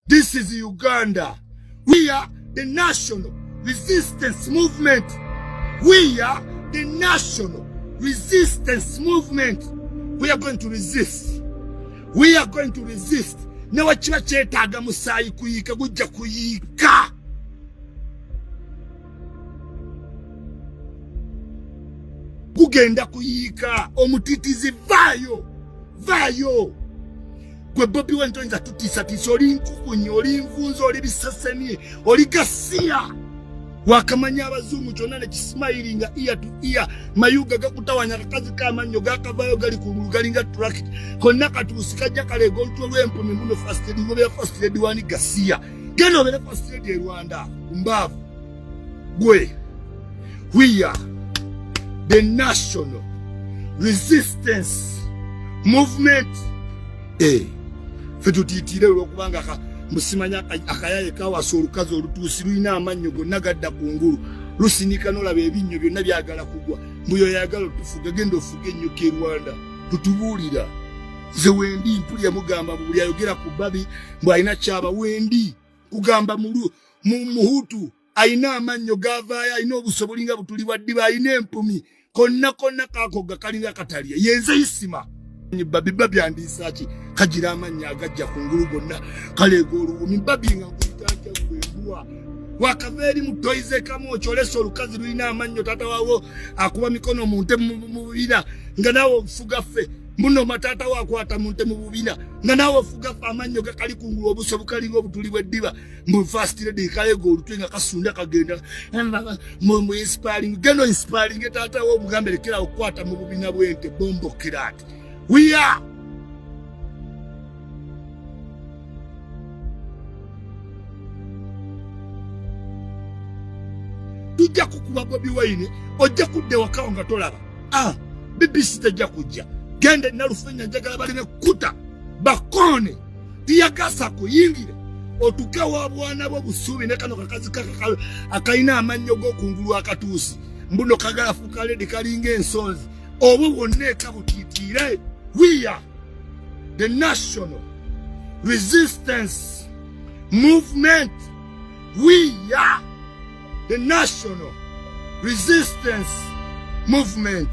This is Uganda. We are the national resistance movement. We are the national resistance movement. We are going to resist. We are going to resist. Ne wakiba kyetaaga musaayi kuyiika gujja kuyiika. Gugenda kuyiika omutitizi vaayo vaayo. Gwe Bobi Wine toyinza tutiisatiisa, oli nkukunyi, oli nvunza, oli bisesemye, oli gasiya. Wakamanya abazungu kyonna ne kisimayiringa ear to ear, mayuga gakutawanya akakazi k'amannyo gakavaayo gali kungulu galinga tract konna katuusi kajja kaleega olutwe lw'empumi muno first lady ngobeera first lady wani gasiya genda obeere first lady e Rwanda mbaavu gwe. We are the national resistance movement. Ffe tutiitire olwokubanga musimanya akayaye kawasa olukazi olutuusi lulina amannyo gonna gadda ku ngulu lusinika nolaba ebinnyo byonna byagala kugwa mbuyo yagala otufuga genda ofuge ennyoka e Rwanda tutubuulira. Nze wendi mpulira mugamba buli ayogera ku babi mbu alina kyaba wendi kugamba muhutu alina amannyo gavaayo alina obuso bulinga butuli bwa ddiba alina empumi konna konna kakogga kalinga katalya yenze isima babi babi andiisa ki kagira amannyo agajja ku ngulu gonna kaleega oluwumi babi nga nkuyita ntya gwe mbwa wakava eri mu toyize kamu okyolesa olukazi lulina amannyo taata wawo akuba mikono mu nte mu bubina nga naawe ofuga ffe muno mataata wo akwata mu nte mu bubina nga naawe ofuga ffe amannyo gakali kungulu obuso bukalinga obutuli bw'eddiba mbu first lady kaleega olutwe nga kasunda kagenda mu inspiring geno inspiring taata wo omugambe lekera okukwata mu bubina bw'ente bombo kirat. We are tujja kukuba Bobi Wine ojja kudda ewakawo nga tolaba. BBC tejja kujja genda Nalufenya njagala baleme kuta bakoone tiyagasa kuyingira otuke wa bwana bwo busubi ne kano kakazi kaka akalina amannyo g'okungulu akatuusi mbuno kagala fuuka ledi kalinga ensonzi obwo bwonna ekabutiitiire. We are the national resistance movement. We are the national resistance movement.